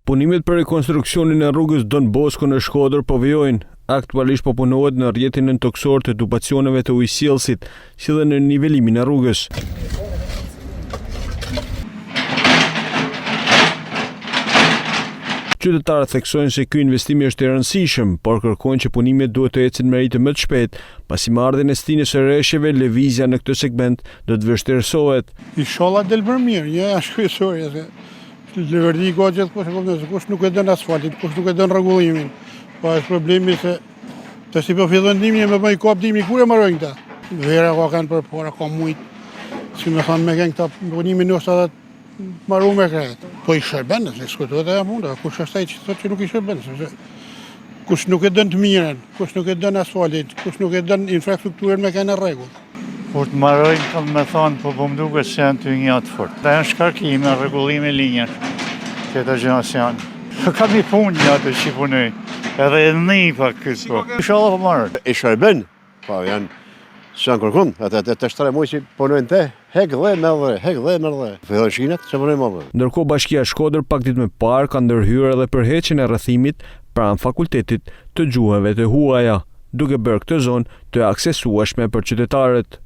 Punimet për rikonstruksionin e rrugës Don Bosko në Shkodër po vijojnë. Aktualisht po punohet në rrjetin nëntokësor të tubacioneve të ujësjellësit, si dhe në nivelimin e rrugës. Qytetarët theksojnë se ky investim është i rëndësishëm, por kërkojnë që punimet duhet të ecin me ritëm më të shpejtë, pasi me ardhjen e stinës së reshjeve lëvizja në këtë segment do të vështirësohet. Ishalla del për mirë, një është kryesorja se Leverdi ka gjithkush e kupton se kush nuk e don asfaltin, kush nuk e don rregullimin. Po është problemi se tash po fillon dimri me bëj kap dimri kur e mbarojnë këta. Vera ka kanë përpara, ka mujt. Si me thonë me kënë këta punimi ndoshta edhe maru me krejt. Po i shërben, se diskutohet ajo mund, kush është ai që thotë që nuk i shërben, sepse kush nuk e don të mirën, kush nuk e don asfaltin, kush nuk e don infrastrukturën me kënë në rregull. Kur të marojnë, kam me thonë, po po më duket se janë të një atë fort. Ta janë shkarkime, rregullime linjash, tjetër gjë s'janë. Kam një punë një atë që punoj, edhe e një pak këtë po. Ishalla po marojnë. I shërben, po janë, s'janë kërkun, atë atë të shtre muj që punojnë te, hek dhe me dhe, hek dhe me dhe. Fillon shinat, që punojnë më dhe. Ndërkohë Bashkia Shkodër pak ditë më parë ka ndërhyrë edhe për heqjen e rrethimit pranë Fakultetit të Gjuhëve të Huaja, duke bërë këtë zonë të aksesueshme për qytetarët.